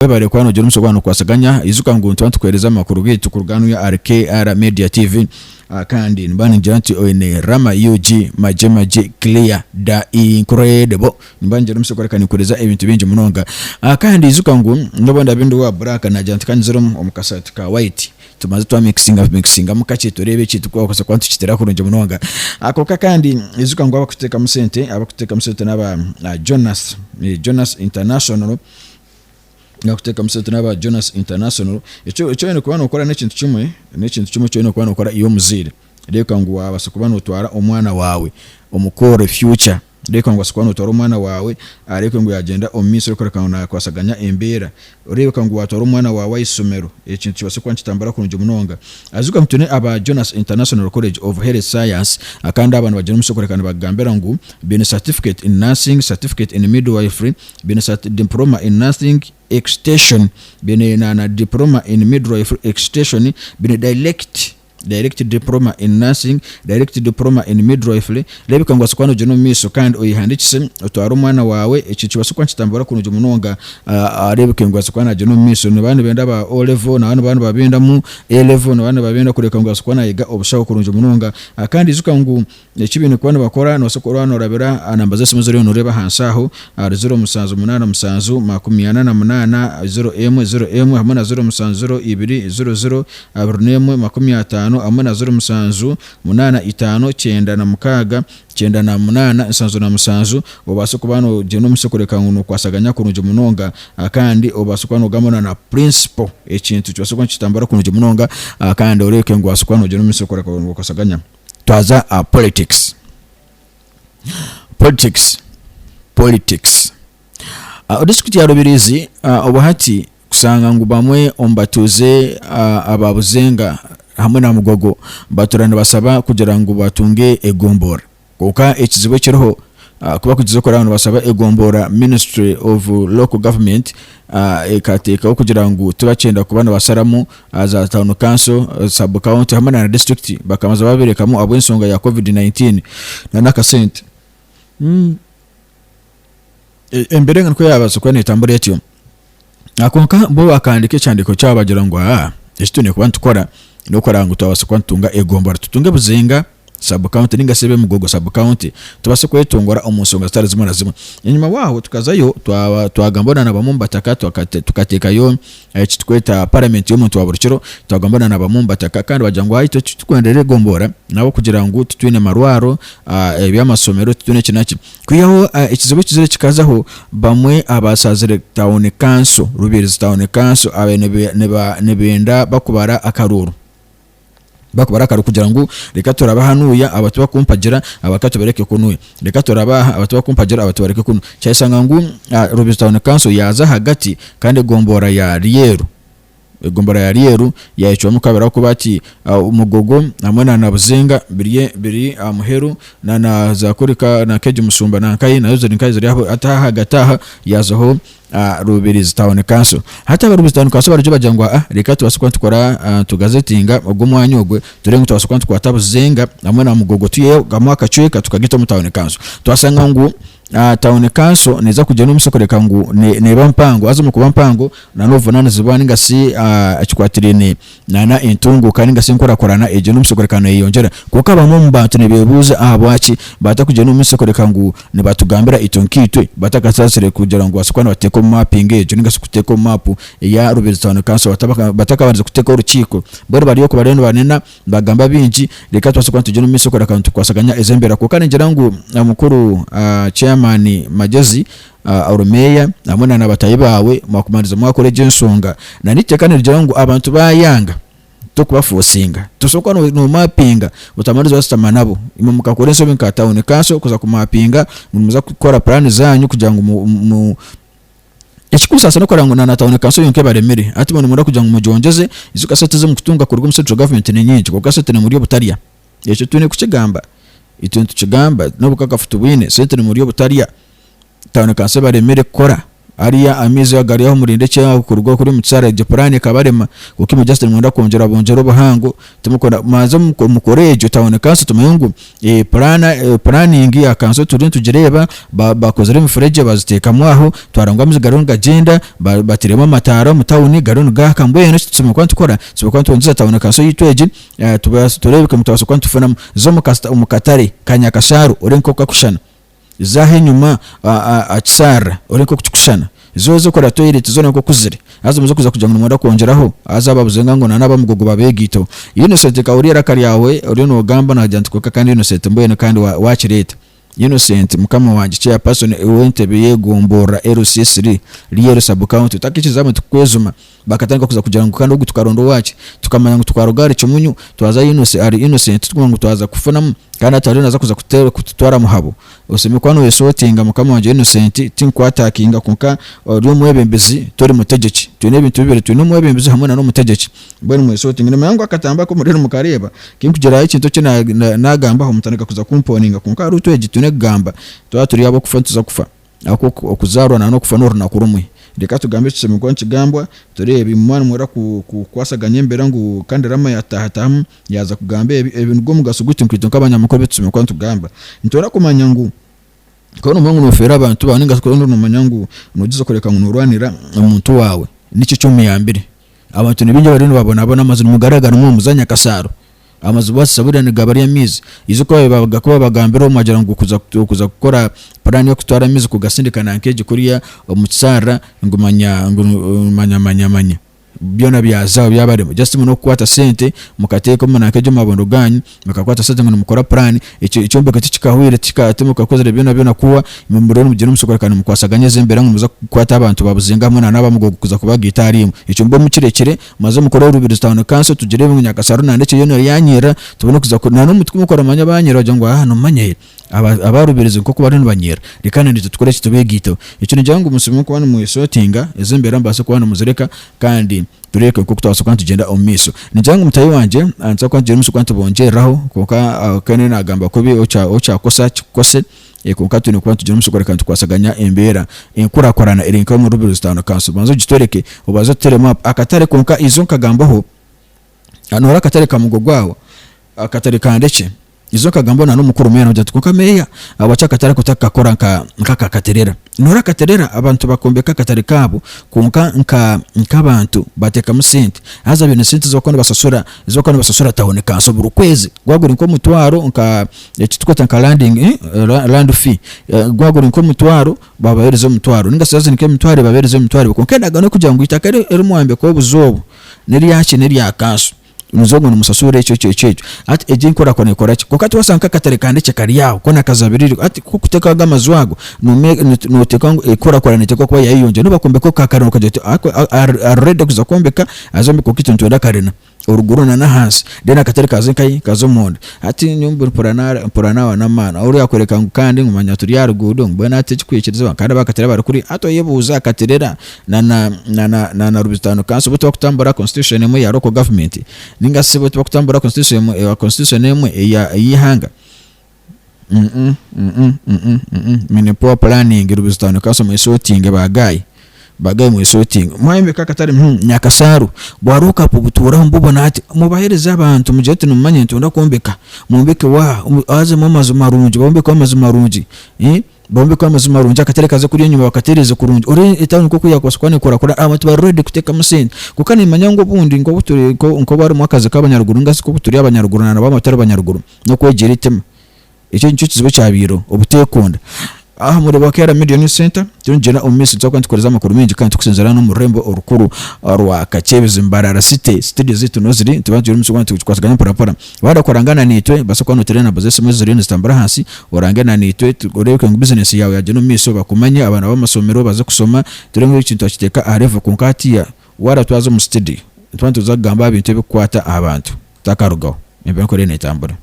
Webare kuba nogira omugisha gwaba nokwasaganya, ijuka ngu nituba nitukuhereza amakuru gaitu kuruga hanu ahari KR Media TV kandi nimba ningira nti oine Rama UG Magye Magye Clear da Incredible nimba ningira omugisha kworeka ninkuhereza ebintu bingi munonga kandi ijuka ngu nobu ndabe ndi owa black nagira nti kanyizire omu kasaati ka white tubanze twa mixinga mixingamu kakye tureebe eki turikubaasa kuba nitukiteera kurungi munonga kwonka kandi ijuka ngu abakuteekamu sente abakuteekamu sente n'aba Jonas Jonas International Nakuteekamu sente n'aba Jonas International. Eki eki oine kuba nookora n'ekintu kimwe, n'ekintu kimwe eki oine kuba nookora iwe omuzaire. Reebeka ngu waabaasa kuba nootwara omwana waawe omu Kore Future. Reebeka ngu waabaasa kuba nootwara omwana waawe areebeke ngu yaagyenda omu maisho orikureebeka ngu naakwasaganya embeera. Reebeka ngu waatwara omwana waawe aha ishomero, ekintu kibaase kuba nikitambura kurungi munonga. Ajuka ngu twine aba Jonas International College of Health Science kandi aba nibagira omugisha kureebeka nibakugambira ngu baine certificate in nursing, certificate in midwifery, baine diploma in nursing extension, baine na na diploma in midwifery extension, baine direct direct diploma in nursing, direct diploma in midwifery. Reebeka ngu obaasa kuba noogyenda omu maisho kandi oyehandiikise otware omwana waawe, ekyo kibaase kuba nikitambura kurungi munonga areebeke ngu abaase kuba naagyenda omu maisho. Nibaba nibenda aba O level, nababa nibaba nibabendamu A level, nibaba nibabenda kureebeka ngu abaase kuba naayega obushaho kurungi munonga. Kandi ijuka ngu Eki baine kuba nibakora, noobaasa kuba noorabira aha namba z'esimu ezi oriyo nooreeba ahansi aho, ahari 0787 48 01 01 hamwe na 07 02 00 21 50 hamwe na 07 85 96 98 77, obaase kuba noogyenda omu maisho kureka ngu nookwasaganya kurungi munonga kandi obaase kuba noogamba na na principal ekintu kibaase kuba nikitambura kurungi munonga kandi oreebeke ngu wabaasa kuba noogyenda omu maisho kureka ngu nookwasaganya. Twaza aha politics, politics, politics. Disiturikiti ya Rubirizi obwahati kushanga ngu bamwe omu batuuze aba Buzenga hamwe na Mugogo batuura nibashaba kugira ngu batunge egomborora. Kwonka ekizibu ekiriho ku barikugizaho kureba ngu nibashaba egomborora ministry of local government ekateekaho kugira ngu tibakyenda kuba nibasharamu za town council, sub county hamwe na district bakabanza babirekamu ahabw'enshonga ya covid 19 na n'akasente. Embeera nikwo yaabaasa kuba neetambura etyo. Kwonka bo bakahandiika ekihandiiko kyabo bagira ngu aa eki twine kuba nitukora n'okureba ngu twabaasa kuba nitutunga egombora tutunge Buzinga sub county ninga shi ebe Mugogo sub county tubaase kwetongora omu nshonga zitari zimwe na zimwe. Enyima waaho tukazayo twagamba na bamwe omu bataka tukateekayo eki turikweta parliament y'omuntu wa buri kiro twagamba na bamwe omu bataka kandi bagira ngu itwe titurikwendera egombora n'ahabw'okugira ngu titwine marwaro, eby'amasomero titwine eki n'eki. Kwihaho ekizibu ekizire kikazaho bamwe abashazire tawuni kanso, Rubirizi tawuni kanso abaire nibenda bakubara akaruuru bakubara akaruuru kugira ngu reka turabe hanuya aba tibakumpagira aba katubareke kunuya reka turabe aha aba tibakumpagira aba tubareke kunu kyashanga ngu Rubirizi tawuni kanso yaza ahagati kandi egombora ya Ryeru. Egombolola ya Ryeru yayecwamu kabiri ahabw'okuba ati Mugogo hamwe na Nabuzinga biri biri aha muheru na na za kurika na Keji Musumba na Nkayi nazo ziri nkahi ziri hati aha ahagati aha yazaho Rubirizi Town Council. Hati aba Rubirizi Town Council barugye bagira ngu aa reka tubaase kuba nitukora tugazetinga ogu omwanya ogwe turebe ngu tubaase kuba nitukwata Buzinga hamwe na Mugogo twiheho kamwe akacweka tukagita omu Town Council. Twashanga ngu Town Council neeza kugyenda omu maisho kureka ngu neeba mpango haza omu kuba mpango n'obuvunanizibwa ninga shi ekikwatiraine n'entunguuka ninga shi enkurakurana egyenda omu maisho kureka neyeyongyera. Kwonka bamwe omu bantu nibebuuza ahabwaki batakugyenda omu maisho kureka ngu nibatugambira itwe nkaitwe batakasaasire kugira ngu babaase kuba nibateeka omu mapping egyo ninga shi kuteeka omu maapu eya Rubirizi Town Council batakabandize kuteekaho orukiiko. Mbwenu bari okwo bariyo nibanena Nibagamba bingi, reka tubaase kuba nitugyenda omu maisho kureka nitukwasaganya ezo embeera. Kwonka ningira ngu mukuru chairman Magyezi, ori meeya hamwe na bataahi baawe mwakubandiza mwakora egyo enshonga. Na n'eiteeka nirigira ngu abantu baayanga tokubafosinga. Tosobola kuba nomapinga otamarize washutama nabo. Imwe mukakora enshobi nka town council kuza kumapinga ngu nimuza kukora puraani zaanyu kugira ngu mu. Ekirikunsaasa n'okureba ngu na na tawuni kanso yonka ebaremire. Hati imwe nimwenda kugira ngu mugyongyeze, ijuka sente ezi mukutunga kuruga omu central government ni nyingi kwonka sente nimurya obutarya. Ekyo twine kukigamba, itwe nitukigamba n'obukakafu tubwine, sente nimurya obutarya. Tawuni kanso ebaremire kukora. Hariya amaizi agari aho murinde ekyaho kuruga kuri omu kisara egyo puraani ekabarema kwonka imwe just nimwenda kwongyera bongyera obuhango timukora mubanze mukore egyo town council tumanye ngu puraana puraningi ya kanso turiyo nitugireeba bakozire emifuregye baziteekamu aho twareeba ngu amaizi gariyo nigagyenda batiremu amataara omu tawuni gariyo nigaaka mbwenu eki tusemeriire kuba nitukora tusemeriire kuba nitwongyeza town council yaitu egi tureebeke ngu twabaasa kuba nitufunamu za omu katare ka Nyakashaaro oreebe nk'oku kakushushana. Za aha enyima aha kisharara ore nk'oku kirikushushana. Zo okora toyireti zoona nk'oku ziri. Haza omuze kuza kugira ngu nimwenda kwongyeraho, haza ababuze ngu na n'abamugogo babeegaiteho. Innocent nkahurira eiraka ryawe oriyo noogamba naagira nti kwonka kandi Innocent mbwenu kandi waakireeta. Innocent mukama wangye chairperson ow'entebe y'egomborora LC3 Ryeru sub county otakikiriza abantu kukwejuma. Bakatandika kuza kugira ngu kandi ogu tukaronda owaki? Tukamanya ngu twaruga ahari Kimunyu twaza ahari Innocent turikumanya ngu twaza kufunamu kandi hati ariyo naza kuza kututwara Muhabo. Osemeriire kuba noyesotinga mukama wangye Innocent tinkukwatakinga kwonka ori omwebembezi tori mutegyeki. Twine ebintu bibiri twine omwebembezi hamwe na n'omutegyeki. Mbwenu mwesotinge. Nimanya ngu akatambi aku muriyo nimukareeba kinkugira ekintu eki nagambaho mutandika kuza kumponinga kwonka hariho egi twine kugamba twaba turi ab'okufa nituza kufa. Ahabw'okuba okuzaarwa n'okufa n'orunaku rumwe. Reka tugambe ekishemereire kuba nikigambwa, tureebe. Imwe mwaba nimwenda kukwasaganya embeera ngu kandi Rama yaatahatahamu yaaza kugamba ebi, ebi nigwo mugasho gwaitu nkaitwe nk'abanyamakuru ebi tushemereire kuba nitugamba. Nitwenda kumanya ngu ku orikumanya ngu noofeera abantu baawe nainga shi ku orikumanya ngu noogyeza kureka ngu noorwanira omuntu waawe, niki eki omuyambire? Abantu ni baingi abariyo nibabonabona amaju nimugareeba garimu omuza Nyakashaaro. Amaju basisa buriya nigaba ari amaizi. Ijuka ku babagambira obu mwagira ngu kuza kuza kukora puraani y'okutwara amaizi kugasindika nanka egi kuriya omu kisharara ngu manya ngu manya manya manya byona byazaho byabarema. Just imwe n'okukwata sente mukateeka omu nanka egi omu mabondo ganyu mukakwata sente ngu nimukora puraani ekyo ekyombeko tikikahwire timukakozire byona byona kuhwa imwe muriyo nimugyenda omu isoko reka nimukwasaganya ezi embeera ngu nimuza kukwata abantu ba Buzinga hamwe na n'abamugogo kuza kubagaita ahari imwe. Ekyo mube mukirekire. Muze mukore orubirizi town council tugire ngu Nyakasharu nandekye yoona yanyerera tubone kuza ku na n'omuti kumukora manya banyerera bagira ngu aha nomanya aba aba rubirizi nk'oku bariyo nibanyerera reka naitwe tukore ki tubegaiteho. Ekyo ningira ngu musiime kuba nimwesotinga ezo embeera mubaase kuba nimuzireka kandi tureebe nk'oku twabaasa kuba nitugyenda omu maisho. Ningira ngu mutaahi wangye nituza kuba nitugira omugisha kuba nitubongyereraho kwonka Ken nagamba kubi okyakosa kikukose. Kwonka twine kuba nitugira omugisha kworeka ngu nitukwasaganya embeera. Enkurakurana eri nka omuri Rubirizi Town Council. Banza ogitworeke, obanze otuteere maapu. Akatare kwonka izo nkagambaho, noora akatare ka Mugogo aho, akatare ka Ndekye. Izo nkagambaho na n'omukuru meeya nagira ati kwonka meeya ahabwaki akatare ako otakakora nka nk'aka Katerera? Noora Katerera abantu bakombeka akatare kaabo kwonka nka nk'abantu bateekamu sente. Haza baine sente ezi barikuba nibashashura ezi barikuba nibashashura town council buri kwezi. Gwaba guri nk'omutwaro nka Eki turikweta nka landing, land fee, gwaba guri nk'omutwaro babahereza omutwaro ninga shi zaaza nk'emitwaro babahereza emitwaro kwonka endagaano erikugira ngu eitaka eri mwambeka obuju obu n'eryaki n'erya kanso niiza ngu nimushashura eki eki eki ekyo. Hati egi enkorakora nekora ki? Kwonka hati waashanga nk'akatare kandekye kari aho koona kazabiriire hati ku orikuteekaho ago amaju ago nooteekwa ngu enkorakora neeteekwa kuba yaayeyongyera nobu bakombeka ka karina okagira oti ari ready kuza kwombeka aze ombeke kwonka itwe nitwenda karina. Oruguru na n'ahansi. Then akatare kaza nkahi? Kaza omunda. Hati nyowe mpurira na mpurira naaba n'amaani. Oriya akworeka ngu kandi ngu manya turi aha ruguudo ngu mbwenu hati ekikwikirizibwa kandi abakatare bari kuriya. Hati oyebuuza Katerera na na na na na na Rubirizi Town Council bo tibakutambura constitution emwe eya local government? Ninga shi bo tibakutambura constitution emwe constitution emwe eya ey'eihanga? Mm mm mm mm mwine poor planning Rubirizi Town Council mwesotinge ba guy ba guy mwesotinge mwayombeka akatare mm Nyakasaaru bwa lockup butuuraho mububona hati mubahereze abantu mugire oti nimumanya nitwenda kwombeka mwombeke wa hazemu amaju marungi bombeke amaju marungi eh bombeke amaju marungi akatare kaze kuriya enyuma bakatereeze kurungi oreebe etawuni nkoku yakubaasa kuba nekurakura abantu bari ready kuteekamu sente kwonka nimanya ngu obundi nkobu turi nkobu harimu akazi k'abanyaruguru ninga shi nkobu turi abanyaruguru na nabo batari banyaruguru. N'okwegyera eitima. Ekyo nikyo kizibu ekyabaireho, obuteekunda. Aha muri Bwakeera Media News Centre, turiyo nitugyenda omu maisho nituza kuba nitukuheereza amakuru maingi kandi turikusinziira n'omu rurembo orukuru orwa Kakyebezi, Mbarara City. Studio zaitu niho ziri, nituba nitugira omugisha gw'okuba nitukwatagana mpora mpora. Waayenda kurangana naitwe, obaasa kuba nooteera enamba z'esimu eziriyo nizitambura ahansi, orange naitwe oreebeke ngu bizinesi yaawe yaagyenda omu maisho, bakumanye, abaana b'amashomero baze kushoma, tureebe ngu ekintu twakiteeka aha level. Kwonka hatiiya waaratwaza omu studio, nituba nituza kugamba aha bintu ebirikukwata aha bantu. Tutakarugaho, embeera nk'oku eriyo neetambura.